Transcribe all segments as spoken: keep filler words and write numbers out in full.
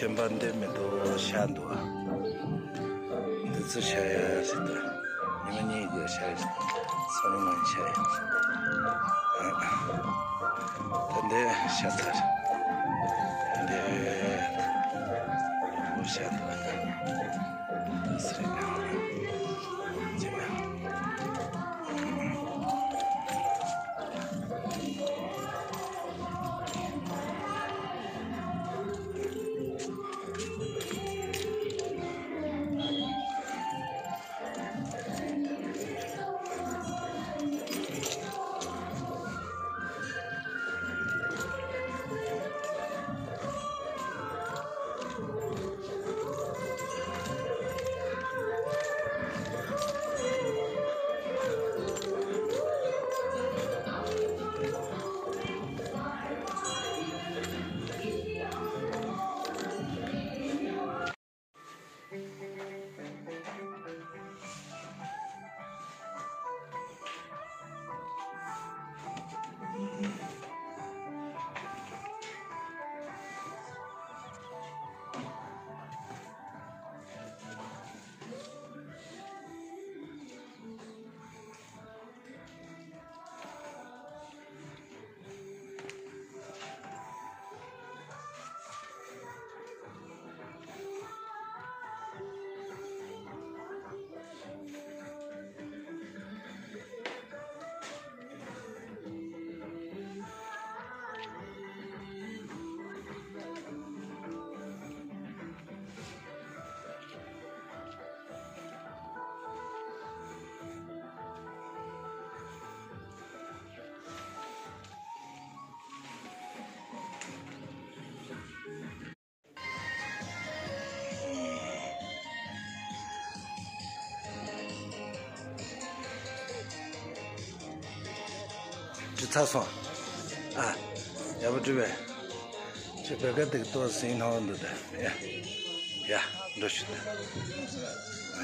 སྟོན་པ་འདི་མི་འདུག་ཤ་འདུག་འདི་ཚོ་ཤ་ཡ་ཞིག་འདུག་ཉི་མ་གཉིས་ཀྱི་ཤ་ཡ་སོ་ནི་མ་ཤ་ཡ། ད་འདི་ཤ་ཚ་རེད། འདི་ཤ་འདུག་འདི་སུ་རེད། འདི་ཚར་སོང་། ཨ། ཡག་པོ་བྲིས་པས། ཁྱེད་བོད་སྐད་དེ་གཏོར་ཟིན་ཧོན་འདུག་ད། ཡ། ཡ། འགྲོ་ཞུ་ད། ཨ།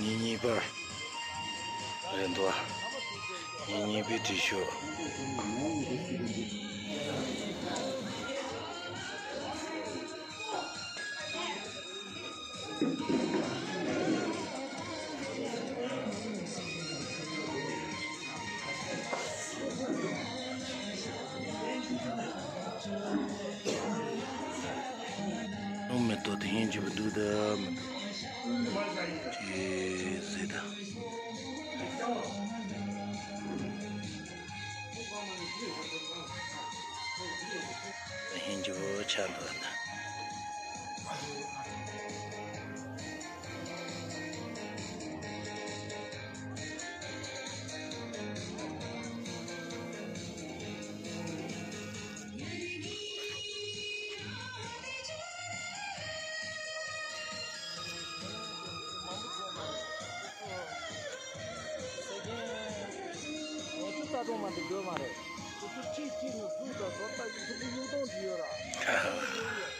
ཉིན་གཉིས་པར་རེད་འདུག་ཉིན་གཉིས་པའི་དྲི་ཤོག་ཨོ་མེ་ཏོག་དེ་ཡིན་གྱི་མི་འདུག་ད་མི་འདུག་ཅེས་ཟེར་ད། ད་ཡིན་གྱི་བོ་ཆ་འདུག་ད། ང་ཚོ་ལྟ་གྲོང་མ་འདི་འགྲོ་མ་རེད། ཁོ་ཚོ་གཅིག་གཅིག་ནས་ཟུག་དང་བཟོ་ལྟ་ཡིན་ཁོ་ཚོ་གཡུག་གཏོང་བྱེད་ཡོད་ར།